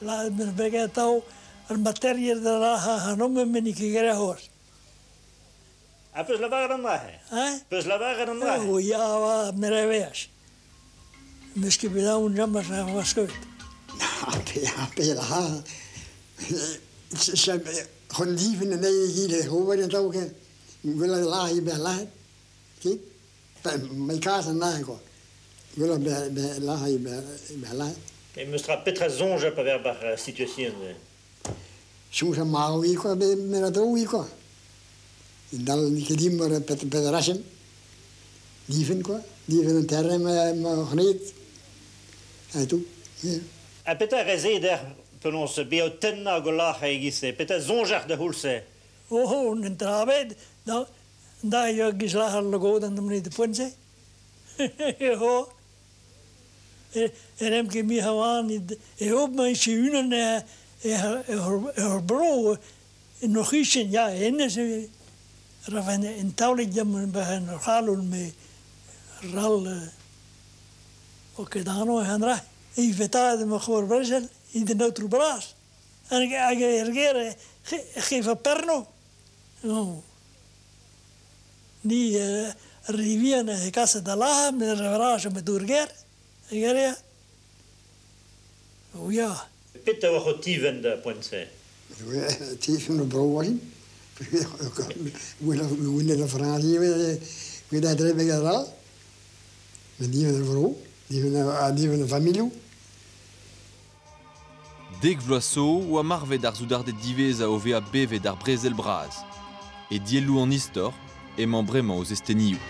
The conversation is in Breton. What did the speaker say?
La me atao ar materier da la ha no me meni ket graet c'hoazh. Ha peus lavaret an dra-se? Hein? Peus lavaret an dra-se? O ya, va, me reveas. Meus ket bet aon james ar vaskeud. Na, pe, pe la. C'hon diven anezhi egile ober an traoù ken. Gwelloc'h lâr bezañ lâret, ket? Me kas an dra-se kwa. Gwelloc'h bezañ lâr bezañ lâret. E meus tra petra soñj pa ver bar situation-se? Soñj am marv ivez kwa, me ra dro ivez kwa. Dal n'eo ket dimp war pet rachen. Difen kwa, difen an terrain ma c'hred. Ha tout. Ha petra reze dec'h penaos bezañ o tennañ hag o lâr e-giz-se? Petra soñjac'h da c'houlz-se? Oh, un dra bet, da, da eo giz lâr al logodenn d'am de poent-se. Oh. E rem ket mi havan e hoop ma ichi unan e ur bro en ur c'hichen, ya, hennezh e rafen en taolig diam ben ur c'halon me ral o ket anv e an dra. E vetaet ma c'hoar brezel, in den aotrou bras. Hag er ger geef a perno. Oh. Ni rivien e kaset da laha, me revrage me dour ger. Ger ya. O ya. Petra oa c'ho tiven da poent-se? Tifen o bro oa Gwelet a Frañs ivez, gwelet a dre a ra. Met diven ar vro, diven a diven a familhoù. Dek vloaz zo oa marvet ar soudarded diwezhañ o vezañ bevet ar brezel bras. E dielloù an istor emañ bremañ o zestenioù.